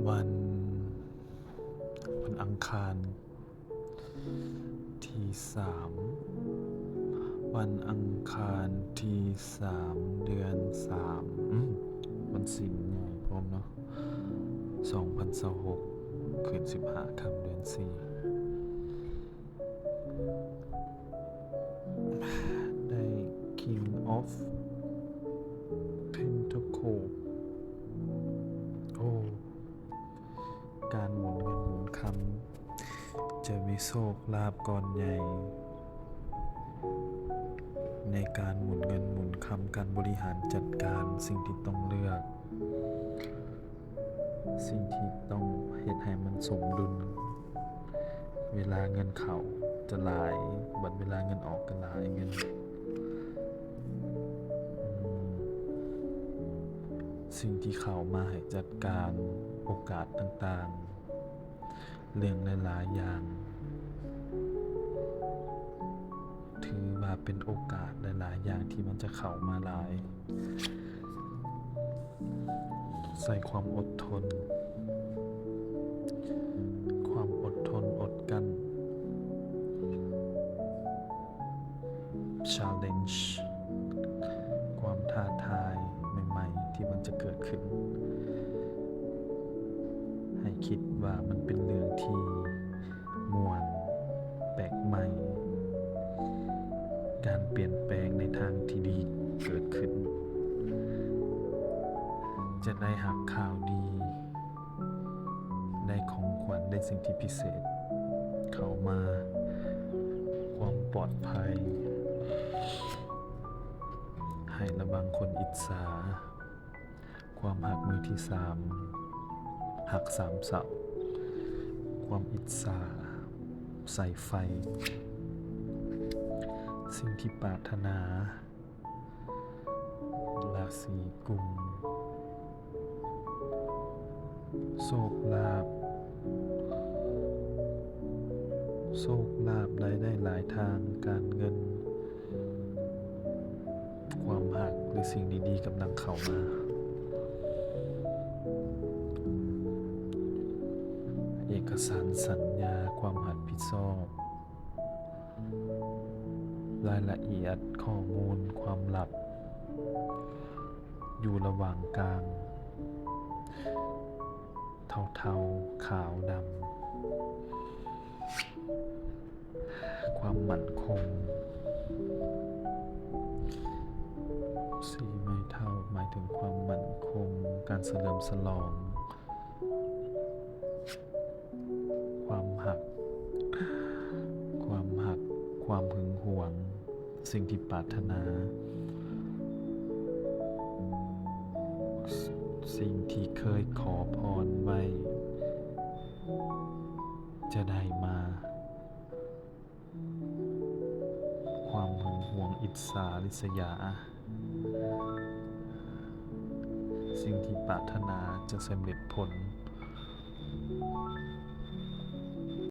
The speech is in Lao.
ວັນ ວັນອັງຄານທີສາມ ວັນອັງຄານທີສາມ ເດືອນສາມ ອືມ ວັນສິນໃຫຍ່ພ້ອມເນາະ ສອງພັນຊາວຫົກ ຄືນສິບຫ້າຄ່ຳເດືອນສີ່ ໄດ້ King of Pentacle ໂອ້ ການໝູນເງິນໝູນຄຳ ຈະມີໂຊກລາບກ້ອນໃຫຍ່ ໃນການໝູນເງິນໝູນຄຳ ການບໍລິຫານຈັດການ ສິ່ງທີ່ຕ້ອງເລືອກ ສິ່ງທີ່ຕ້ອງເຮັດໃຫ້ມັນສົມດຸນ ເວລາເງິນເຂົ້າຈະຫຼາຍ ບັດເວລາເງິນອອກກໍຫຼາຍເງິນ ອືມ ສິ່ງທີ່ເຂົ້າມາໃຫ້ຈັດການ ໂອກາດຕ່າງໆ ເລື່ອງຫຼາຍໆຢ່າງ ຖືວ່າເປັນໂອກາດຫຼາຍໆຢ່າງທີ່ມັນຈະເຂົ້າມາຫຼາຍ ໃສ່ຄວາມອົດທົນ ຄວາມອົດທົນອົດກັ້ນ challenge ຄວາມທ້າທາຍໃໝ່ໆທີ່ມັນຈະເກີດຂຶ້ນ ໃຫ້ຄິດວ່າມັນເປັນເລື່ອງທີ່ມ່ວນ ແປກໃໝ່ ການປ່ຽນແປງໃນທາງທີ່ດີເກີດຂຶ້ນ ຈະໄດ້ຮັບຂ່າວດີ ໄດ້ຂອງຂວັນ ໄດ້ສິ່ງທີ່ພິເສດເຂົ້າມາ ຄວາມປອດໄພ ໃຫ້ລະວັງຄົນອິດສາ ຄວາມຮັກມືທີສາມ ຮັກສາມເສົາ ຄວາມອິດສາ ສາຍໄຟ ສິ່ງທີ່ປາດຖະໜາ ລາສີກຸມ ໂຊກລາບ ໂຊກລາບ ລາຍໄດ້ຫຼາຍທາງ ການເງິນ ຄວາມຮັກ ຫຼື ສິ່ງດີໆກຳລັງເຂົ້າມາ ເອກະສານສັນຍາ ຄວາມຮັບຜິດຊອບ ລາຍລະອຽດຂໍ້ມູນຄວາມລັບ ຢູ່ລະຫວ່າງກາງ ເທົາໆ ຂາວດຳ ຄວາມໝັ້ນຄົງ ສີໄມ້ເທົາ ໝາຍເຖິງຄວາມໝັ້ນຄົງ ການສະເຫຼີມສະຫຼອງ ຄວາມຮັກ ຄວາມຮັກ ຄວາມຫຶງຫວງ ສິ່ງທີ່ປາດຖະໜາ ສິ່ງທີ່ເຄີຍຂໍພອນໄວ້ ຈະໄດ້ມາ ຄວາມຫຶງຫວງ ອິດສາ ລິສຍາ ສິ່ງທີ່ປາດຖະໜາຈະສຳເລັດຜົນ.